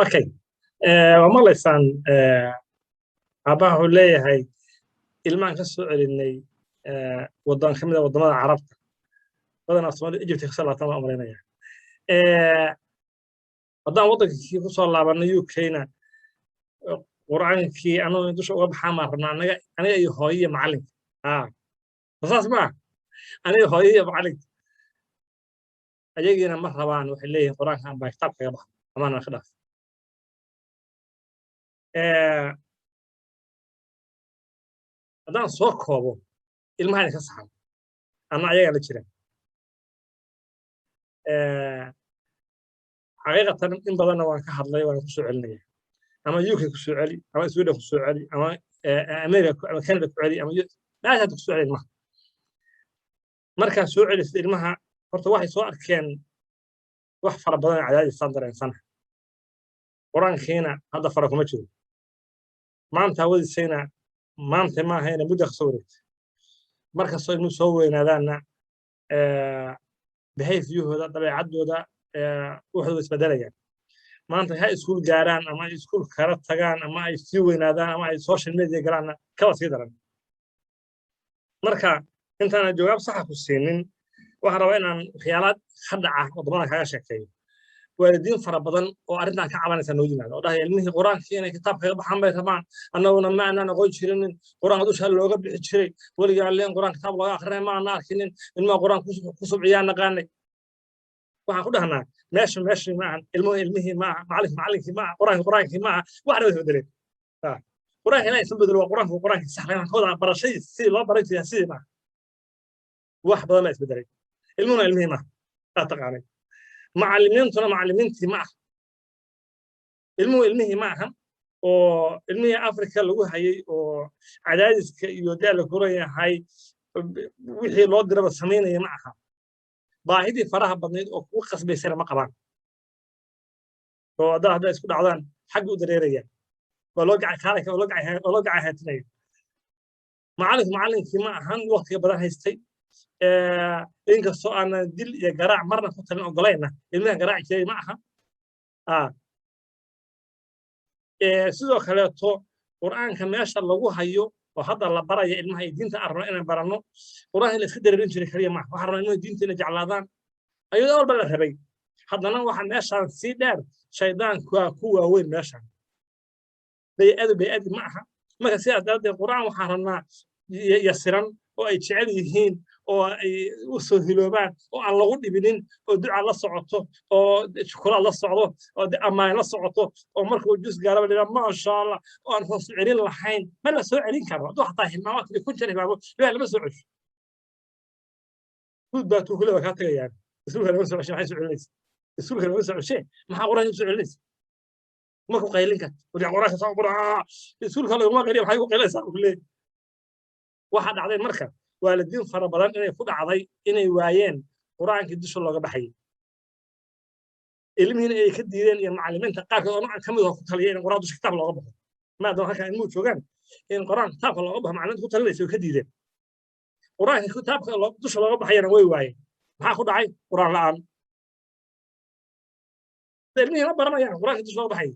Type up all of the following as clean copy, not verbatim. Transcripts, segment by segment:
Okay, waa maqlaysaan. Aabbaha wuxuu leeyahay ilmahan ka soo celinay waddan ka mid a waddamada Carabta, badanaa Soomaalida Egypt kasoo laabtaan baan umalaynaya. Haddaan waddankii ku soo laabanay UK-na, Qur'aankii anuu dusha uga baxaan baan rabnaa anaga, aniga iyo hooyo iyo macallinka. Saas ma ah, aniga, hooyo iyo macallinka. Ayagiina ma rabaan, waxay leeyihiin Qur'aanka aan baa kitaab kaga baxa amaana ka dhaaf. Haddaan soo koobo, ilmaha idinka saxan ama ayagaa la jira. Xaqiiqatan in badanna waan ka hadlay, waan ku soo celinaya. Ama UK ku soo celi, ama Sweden ku soo celi, ama America ama Canada ku celi, ama meeshaad ku soo celi ilmaha. Markaa soo celisid ilmaha, horta waxay soo arkeen wax fara badan oo cadaadisaan dareensana. Qur-aankiina hadda fara kuma jiro. Maanta hawadiisayna maanta ma ahayna, muddo kasoo wareegtay. Markastoo ilmuhu soo weynaadaanna, behaviorhooda, dabeecaddooda, waxooda isbedelayaan. Maanta ha iskuul gaaraan ama ay iskuul kala tagaan ama ay sii weynaadaan ama ay social media galaanna, kaba sii daran. Marka intaana jawaab saxa ku siinin, waxaan rabaa inaan waxyaalaha ka dhaca waddamada kaga sheekeeyo. Waalidiin fara badan oo arrintan ka cabanaysa noo yimaada oo dhahaya ilmihii Qur-aankii inay kitaab kaga baxaan bay rabaan, annaguna ma aanaan aqoon jirinin, Qur-aanka dusha looga bixi jiray, weligaa leen Qur-aan kitaab looga akrinay ma aanna arkinin, ilmaha Qur-aan ku subciyaan naqaanay. Waxaan ku dhahnaa meesha meeshii maahan, ilmuhu ilmihii maaha, macallinki macallinkii maaha, Qur-aanki Qur-aankii maaha, waxna way isbedeleen. Qur-aanka ilaa isma bedelo, waa Qur-aanku Qur-aankii sax laga ka wadaa. Barashadii sidii loo baran jiray sidii maaha, wax badan baa isbedelay. Ilmuhuna ilmihii maaha aa taqaanay, macallimiintuna macallimiintii ma aha, ilmuhu ilmihii ma ahan oo ilmihii Afrika lagu hayay oo cadaadiska iyo daala kuran yahay, wixii loo diraba samaynaya ma aha. Baahidii faraha badnayd oo kugu qasbaysana ma qabaan, oo haddaa isku dhacdaan xagga u dareerayaan, waa loo gacan kaalay, waa loo gacan haatinaya. Macallinku macallinkii ma ahan waqtiga badan haystay. Inkastoo aanan dil iyo garaac marna ku talin ogolayna, ilmahan garaaci jiray ma aha. Sidoo kaleeto Qur'aanka meesha lagu hayo oo hadda la baraya ilmaha iyo diinta aan rabno inaan baranno, Qur'aanka la iska dareerin jiray kaliya maaha. Waxaan rabnaa ilmaha diinta inay jeclaadaan, ayadoo walba la rabay. Haddana waxa meeshaan sii dheer, shaydaanku waa ku waaweyn meeshaan, bay'adu bay'adi ma aha. Marka sidaas daraaddeed Qur'aan waxaan rabnaa yasiran oo ay jecel yihiin oo ay u soo hiloobaan oo aan lagu dhibinin, oo duca la socoto, oo shukulaad la socdo, oo ammaan la socoto, oo markuu jus gaaraba la maasha Allah, oo aan hoos celin lahayn. Ma la soo celin karo hadduu xataa hilmaamo, tiri kun jeer hilmaamo, ilaah lama soo cesho. Guud baa tuu kule waa kaa tagayaan. Iskuulka lama soo ceshe, maxay soo celinaysa? Iskuulka lama soo ceshe, maxaa Qur-aanka soo celinaysa? Ma ku qaylin karta wadi Qur-aanka soo qura. Iskuulka laguma qayliya, maxay ku qaylinaysaa ku leeyahay? Waxaa dhacday marka waalidiin fara badan inay ku dhacday inay waayeen Qur-aankii dusha looga baxayay, ilmihiina ay ka diideen, iyo macallimiinta qaarkood oo noocan ka mid oo ku taliya in Qur-aan dusha kitaab looga baxo, maadaama halkan ilmuhu joogaan in Qur-aan kitaabka looga baxo macallimiinta ku talinaysa way ka diideen. Qur-aanka kitaabka dusha looga baxayana way waayeen. Maxaa ku dhacay? Qur-aan la'aan. Ilmihii ma baranayaan Qur-aanka dusha looga baxayay,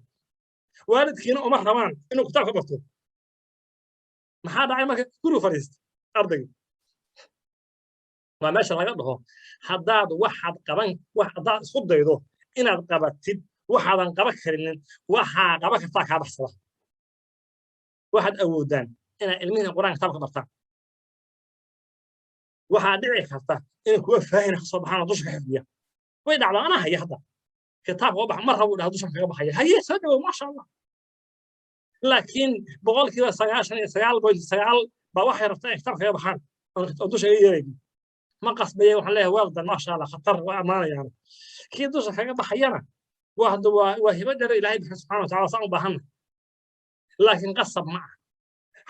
waalidkiina uma rabaan inuu kitaabka barto. Maxaa dhacay marka? Gurigu fadhiista ardayga. Waa meesha laga dhaho haddaad waxaad qaban wax, haddaad isku daydo inaad qabatid waxaadan qaban karinin, waxaa qaban kartaa kaa baxsada. Waxaad awoodaan inaad ilmihiina Qur-aanka kitaabka bartaan. Waxaa dhici karta inay kuwa faahina ka soo baxaan oo dusha ka xifdiya. Way dhacdaa, anaa haya hadda kitaabka bax mar rabu dhaha dushan kaga baxaya. Haye, soo dhawow, maasha Allah. Laakiin 99.9% baa waxay rabtaa inay kitaabka kaga baxaan oo dusha kaga yeeraynin. Ma qasbaya, waxaan leeyahay well done, maasha Allah, khatar, waa ammaanayaan. Kii dusha kaga baxayana waa hadda waa hibo dheer Ilaahay bixiya subxaana watacaala, saan u baahanna, laakiin qasab ma ah.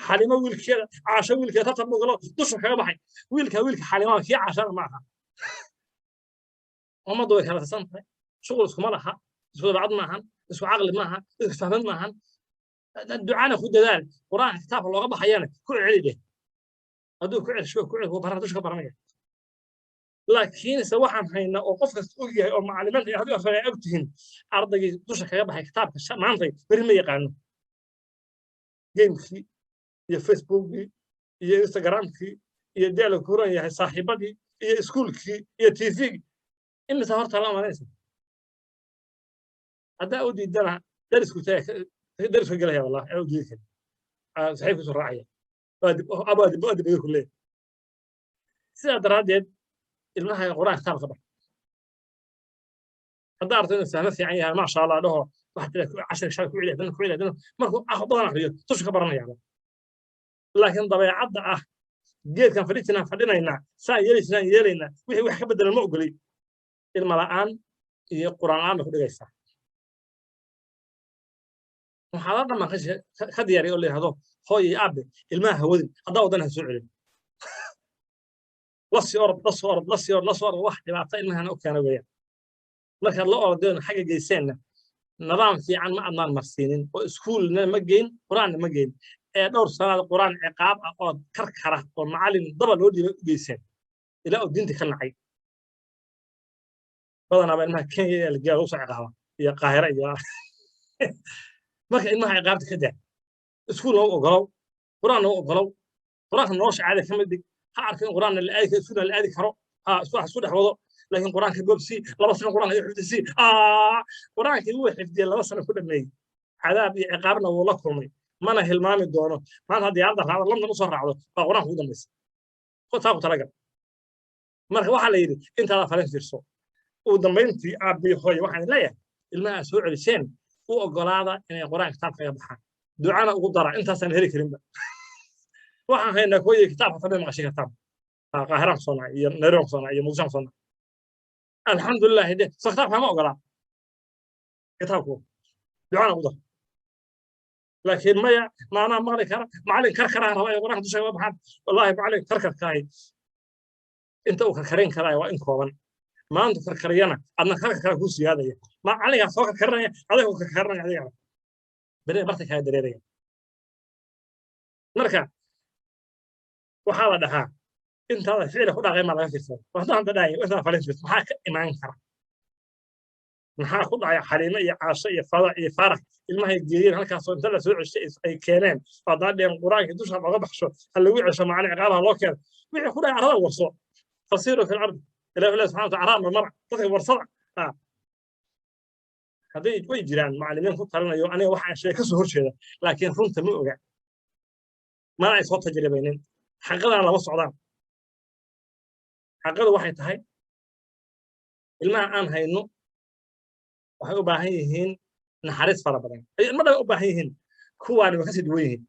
Xalimo wiilkeeda, Caasho wiilkeeda tartan buu galo, dusha kaga baxay. Wiilka wiilka Xalimaa, kii Caashana ma aha. Ummaddu way kala tirsan tahay, shuqul iskuma laha, isku dabacad maahan, isku caqli maaha, isku fahmad maahan. Ducana ku dadaal, Qur-aanka kitaabka looga baxayana ku celi dheh. Hadduu ku celsho, ku celi, barana, dusha ka baranaya. Laakiinse waxaan haynaa oo qof kasta og yahay oo macallimiinta iyo haddii afar ay og tihiin, ardaygii dusha kaga baxay kitaabka maantay beri ma yaqaano. Gamekii iyo Facebookii iyo Instagramkii iyo dee la kuran yahay saaxiibadii iyo iskuulkii iyo TV-gii imisa horta la malaysa. Haddaa u diidana darisku darisku gelaya, wallah ee u diidi karin saaxiibkiisu raacaya abaa dib ku leeyahay. Sidaa daraaddeed ilmaha Qur-aan kitaabka bar. Haddaa arto inuu fahmo fiican yahay, maasha Allah dhaho, waxaad tiraa cashar shalay ku celi, haddana ku celi, haddana markuu badan akriyo tusha ka baranaya. Laakiin dabeecadda ah geedkan fadhiisinaan fadhinaynaa, saan yeelaysnaan yeelaynaa, wixii wax ka bedelan ma ogoli, ilma la'aan iyo Qur'aan la'aan bay ku dhigaysaa. Waxaa la dhammaan ka diyaariya oo la yidhahdo hooy iyo aabe ilmaha hawadin, haddaa wadan ha soo celin, la sii orod, la soo orod, la sii orod, la soo orod, wax dhibaato ilmahana u keena weeyaan. Markaad la orodeen xagga geyseenna nidaam fiican ma adnaan marsiinin oo iskuulna ma geyn, Qur-aanna ma geyn, ee dhowr sanaad Qur-aan ciqaab ah oo karkara oo macallin daba loo dhiibay u geyseen ilaa uu diinta ka nacay. Badanaaba ilmaha Kenya ee la geeya lagu soo ciqaaba iyo Qaahira iyo. Marka ilmaha ciqaabta ka daa, iskuulna u ogolow, Qur-aanna u ogolow. Qur-aanka nolosha caadi ka mid dhig, ha arko in Qur-aanna la aadi karo, iskuulna la aadi karo, ha isku isku dhex wado. Laakiin Qur-aanka bobsi 2 sano Qur-aanka iyo xifdisi, Qur-aankii wuu xifdiyey, 2 sano ku dhameeyey, cadaab iyo ciqaabna wuu la kulmay, mana hilmaami doono. Maanta haddii diyaaradda raacdo, London usoo raacdo, baa Qur-aanka ugu dambaysa taa ku talagal. Marka waxaa la yidhi intaada falin fiirso. Ugu dambayntii, aabbiyo hooye, waxaan leeyahay ilmaha soo celiseen u ogolaada inay Qur-aan kitaabka kaga baxaan, ducana ugu dara. Intaasaan heli karinba waxaan haynaa kooyay kitaabka fadhiya maqashay kartaan. Qaahiraan kusoo nacay iyo Nairobi kusoo nacay iyo Muqdisho kusoo nacay, alxamdulilah. De soo kitaabka ma ogolaa kitaabku, ducana ugu dar. Laakiin maya, maanaa maqli kara macallin karkaraha raba ee Qur-aanka dusha kaga baxaan. Wallahi macallin karkarkaahi inta uu karkarin karaayo waa in kooban. Maanta karkariyana adna karkar kale kuu siyaadaya, macallinkaa soo karkarinaya, adiga ku karkarinaya, adigana beri barta kaa dareeraya. Marka waxaa la dhahaa intaada ficila ku dhaqay maa laga fiirsada. Haddaan hadda dhahay intaada falin fiirsa, maxaa ka imaan kara? Maxaa ku dhacay Xaliime iyo Caasho iyo Fada iyo Faarax ilmahay geeyeen halkaasoo inta la soo ceshay ay keeneen, haddana dheen Qur-aankii dusha looga baxsho, ha lagu cesho macallin ciqaabaha loo keeno? Wixii ku dhacay carrada warso. فسيروا في الأرض. Ilahi ilahi subxana wataala marmara dadka warsada. Hadday way jiraan macallimiin ku talinayo aniga waxaan sheeg ka soo horjeeda, laakiin runta ma oga, mana ay soo tajribaynin, xaqadana lama socdaan. Xaqadu waxay tahay ilmaha aan hayno waxay u baahan yihiin naxariis fara badan, ay ilmo dhan u baahan yihiin, kuwaani way kasii duwan yihiin.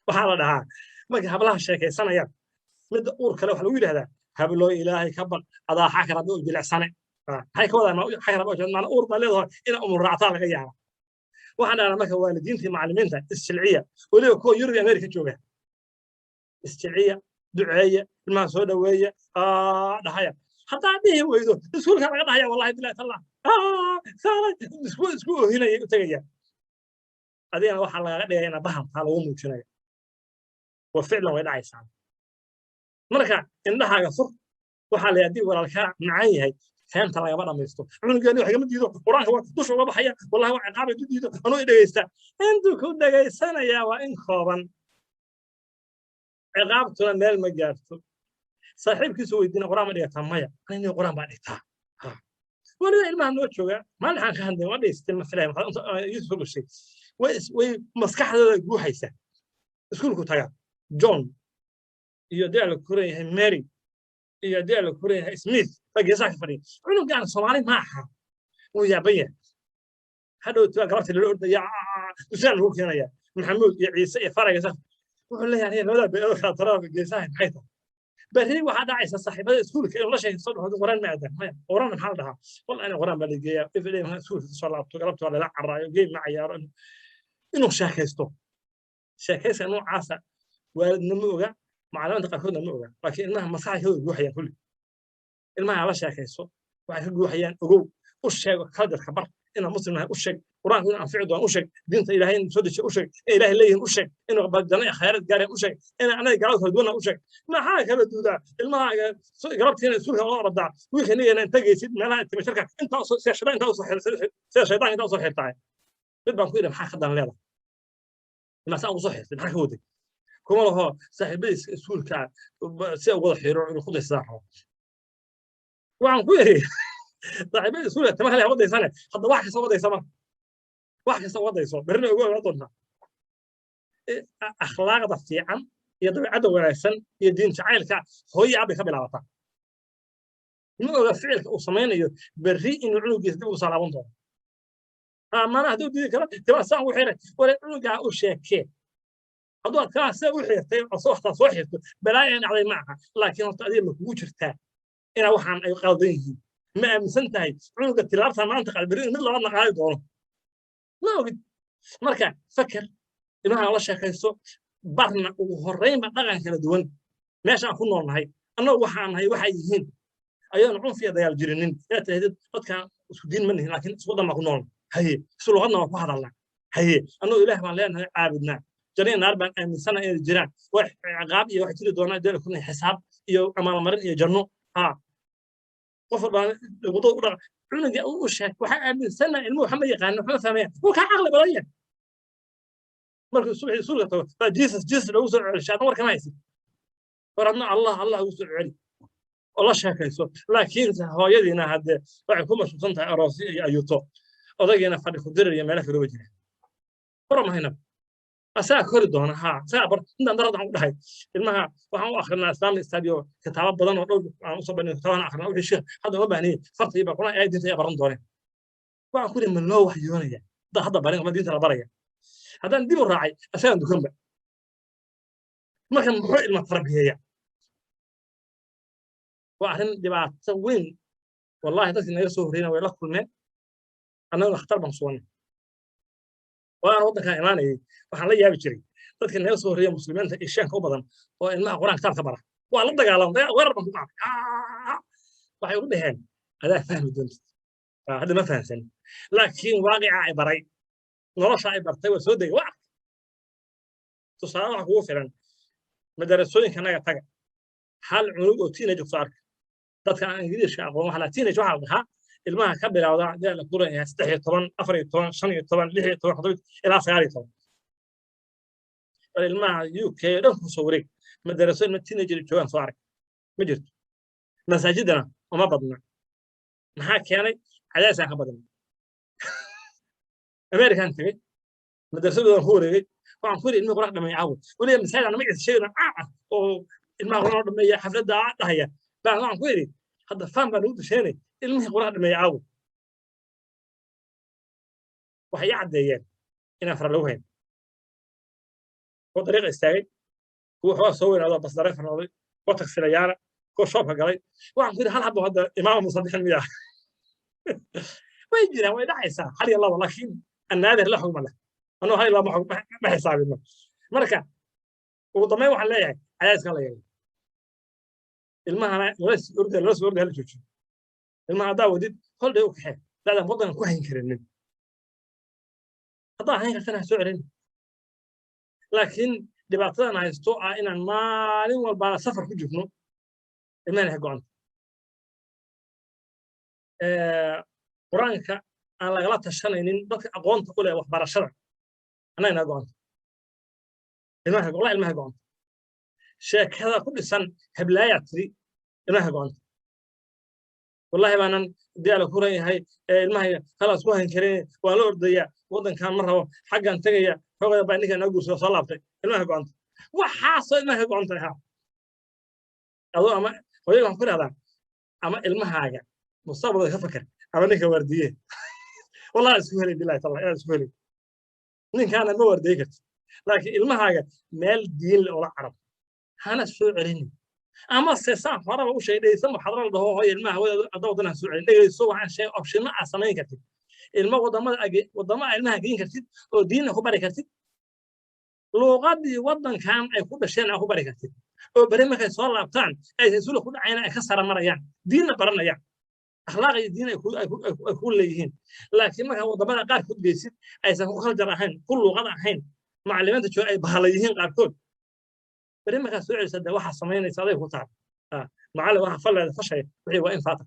Waxaa la dhahaa markay hablaha sheekaysanayaan, midda uur kale waxa lagu yidhahdaa, "Habloo, Ilaahay ka baq, adaa xaka rabbi u jilicsane." Maxay ka wadaan xaka rabbi u maana? Uur baa leedahay, ina umur raactaa laga yaaba. Waxaan dhahnaa marka waalidiinta iyo macallimiinta isjilciya, weliba kuwa Yurub iyo Amerika jooga, isjilciya, duceeya, ilmaha soo dhoweeya, dhahaya. Haddaa dhihi weydo iskuulka laga dhahaya, wallahi bilahi tallah, isku oohinaya u tegaya. Adigana waxaa lagaga dhigaya inaa bahalkaa lagu muujinayo, wa ficlan way dhacaysaa. Marka indhahaaga fur. Waxaa la haddii walaalkaa macaan yahay feenta lagama dhamaysto. Cunugeeni wax igama diido, Qur-aanka waa dusha uga baxaya, wallahi waa ciqaabay du diido, anuu i dhegaystaa. Intuu ku dhegaysanayaa waa in kooban, ciqaabtuna meel ma gaarto. Saaxiibkiisu weydiina, "Qur-aan ma dhigataa?" "Maya, aniga Qur-aan baa dhigtaa." Weliba ilmaha noo jooga maalin waxaan ka hadlay, waa dhegaysteen ma filaya, Yuusuf soo gashay, way maskaxdooda guuxaysa. Iskuulku taga John iyo dee la koran yahay Mary iyo dee la koran yahay Smith baa geesaha ka fadhiya. Cunugaan Soomaali ma aha, wuu yaaban yahay. Hadhow tua galabta lala ordaya, dusaan lagu keenaya Maxamuud iyo Ciise iyo Fara geesaha. Wuxuu leeyahay, "Aniga labadaa beelood kala tarada geesaha maxay tahay?" Berri waxaa dhacaysa saaxiibada iskuulka inuu la sheekaysto, dhaho, "Quraan ma aadan?" "Maya." "Quraan maxaa la dhahaa?" "Wal aniga quraan baa la geeyaa everyday, markaan iskuulka kasoo laabto galabta waa lala caraayo, game ma cayaaro." Inuu sheekaysto, sheekayska noocaasa waalidna ma oga, macallimiinta qaarkoodna ma oga, laakiin ilmaha maskaxda ka guuxayaan kulli. Ilmaha la sheekayso, waxay ka guuxayaan ogow, u sheego, cultureka bar. Inaan Muslim nahay u sheeg, Qur-aanku inuu anfici doono u sheeg, diinta Ilaahay inuu soo dejiyo u sheeg, in Ilaahay leeyihin u sheeg, inuu janno iyo khayraad gaareen u sheeg, in anaga gaalada kala duwanna u sheeg. Maxaa kala duudaa ilmahaaga? Galabtiina iskuulka loo ordaa, wiilkanigana inta geysid meelaha timasharka intaa sida shaydaan intaa usoo sida shaydaanka intaa usoo xirtaay. Mid baan ku yidhi, "Maxaa ka dan leedahay? Maasaa ugu soo xirtay? Maxaa ka waday?" Kuma laho, saaxiibadiis iskuulka si ay wada xiro inuu ku daysadaa rabo. Waxaan ku yidhi, saaxiibada iskuulka tama kale wadaysane, hadda wax kasta wadaysa, marka wax kasta wadayso, berrina ugu ogaan doontaa. Akhlaaqda fiican iyo dabeecadda wanaagsan iyo diin jacaylka hooyo abbay ka bilaabataa. Ma oga ficilka uu samaynayo berri inuu cunugiisa dib ugu soo laaban doono. Mana hadduu diidi karo timaa saan u xiray, wale cunugaa u sheekee. Hadduu aad kaa sida u xirtay oo soo waxtaa soo xirto, balaaya dhacday ma aha. Laakiin horta adiga ma kugu jirtaa inaa waxaan ay qaldan yihiin? Ma aaminsan tahay cunuga tilaabta maanta qaad berri mid labaadna qaadi doono? Ma ogid. Marka fakar, ilmaha la sheekayso, barna ugu horreynba dhaqan kala duwan meesha aan ku noolnahay, annagu waxaan nahay waxay yihiin, ayadoon cunfiya dagaal jirinin. Inaad tirahdid, "Dadkan isku diin ma nihin, laakiin isku waddan baan ku noolnay, haye, isku luqadna waan ku hadalnaa, haye, annagu Ilaah baan leenahay, caabudnaa, janniya naar baan aaminsana inay jiraan, wax ciqaab iyo wax jiri doonaa deel kuna xisaab iyo amaalmarin iyo janno, ha qof walbaa wadada u dhaqa." Cunuga u sheeg waxaa aaminsana. Ilmuhu waxa ma yaqaano, waxma fahmaya, wuu kaa caqli badan yahay. Markuu subaxii iskuulka tago baa "Jesus, Jesus" loogu soo celi. Shaatan war kama haysid, war adna "Allah, Allah" ugu soo celi oo la sheekayso. Laakiin hooyadiina haddee waxay ku mashquulsan tahay aroosyo iyo ayuuto, odaygiina fadhi ku dirir iyo meelo kaloo jira. War ma haynaba, asagaa kori doona. Haa, asagaa bar. Intaan darad waxaan ku dhahay ilmaha waxaan u akrinaa Islamic study oo kitaabo badan oo dhowr aan usoo bandhigay, kitaabaan akrinaa. Wixii sheekh hadda uma baahniye, farta iyo baqona ay diinta ay baran dooneen. Waxaan ku yidhi, ma loo waxyoonaya hadda hadda barin ama diinta la baraya? Haddaan dib u raacay, asagaan dukanba. Marka muxuu ilma tarbiyeeya? Waa arrin dhibaato weyn, wallahi. Dadkii naga soo horreyna way la kulmeen, annaguna khatar baan suganay. Waan waddankaan imaanayay, waxaan la yaabi jiray dadka naga soo horreeya, Muslimiinta Eeshiyaanka u badan, oo ilmaha Qur-aan kitaabka bara. Waa la dagaalamay, weerar baan ku qaaday. Waxay ugu dhaheen, "Adaa fahmi doontid, hadda ma fahamsan, laakiin waaqica ay baray, nolosha ay bartay, waa soo degay, waa arkay." Tusaale waxa kugu filan madarasooyinka naga taga, hal cunug oo teenage kusoo arka. Dadka aan Ingiriiska aqoon, waxa la teenage waxaa la dhahaa ilmaha ka bilowda dee la kuran yahay 13, 14, 15, 16, 17 ilaa 19. Bal ilmaha UK dhan kusoo wareeg, madaraso ilma teenager joogaan soo arag, ma jirto. Masaajidana uma badna. Maxaa keenay? Cadaadisaan ka badan. American tegey, madrasadoodan ku wareegay. Waxaan ku yidhi, ilmihi Quraan dhameeya caawa. Weliba masaajid aan magaciisa sheegana caa ah oo ilmaha Quraan oo dhameeya xafladda dhahaya baan waxaan ku yidhi, "Hadda faan baa lagu dusheenay, ilmihii Quraan dhameeya caawa." Waxay ii caddeeyeen inaan fara lagu hayn. Kuwa dariiqa istaagay, kuwa xoogaa soo weynaado bas driver noqday, kuwa tagsilayaala, kuwa shoobka galay. Waxaan ku yidhi, hal habbo hadda imaama musadixin miyaa? Way jiraan, way dhacaysaa hal iyo laba, laakiin annaadir la xugma leh. Anuu hal iyo laba ma xisaabino. Marka ugu dambeyn waxaan leeyahay, cadaadiska la yeelay ilmahana lala orda, lala soo orda, hala joojiyo. Ilmaha haddaa wadid holiday u kaxee, daadan waddanka ku hayn karinin. Haddaa hayn kartana ha soo celin. Laakiin dhibaatadan haysto ah inaan maalin walbaana safar ku jirno, ilmahana ha go'anta. Qur-aanka aan lagala tashanaynin dadka aqoonta u leh waxbarashada, annaga naga go'anta. Ilmaha, wallahi, ilmaha go'anta. Sheekada ku dhisan heblaayaa tiri, ilmaha go'anta. Wallahi baanan diyaala ku ran yahay ilmaha khalaas ku hayn karin, waan la ordayaa, waddankan ma rabo, xaggan tegaya, xoogada baa ninkan noo guursado soo laabtay. Ilmaha go'anta, waxaasoo ilmaha ka go'antay. Ha adoo ama hooyada waxaan ku idhahdaa, ama ilmahaaga mustaqbalka ka fakar ama ninka waardiye. Wallahi isku helay, bilahi tallah inaad isku helay. Ninkaana ma waardiye kartid, laakiin ilmahaaga meel diin leh oola carab hana soo celinin. Ama se saan horaba u sheegay, dhegeyso muxaadaro la dhaho "Hooyo ilmaha hadda waddan ha soo celin". Dhegeyso, waxaan sheegay optionno aad samayn kartid. Ilmo wadamada wadama ilmaha geyn kartid oo diinna ku bari kartid, luuqadii waddankan ay ku dhasheen aa ku bari kartid, oo beri markay soo laabtaan aysan isula ku dhacayna, ay ka sara marayaan, diinna baranayaan. Akhlaaq iyo diin ay ku leeyihiin. Laakiin markaa waddamada qaarkood geysid, aysan ku culture ahayn, ku luuqad ahayn, macallimiinta jooga ay bahala yihiin qaarkood, beri markaa soo celisa, de waxaa samaynaysa aday ku taal. Macallin waxa falleeda fashaya wixii waa in faata.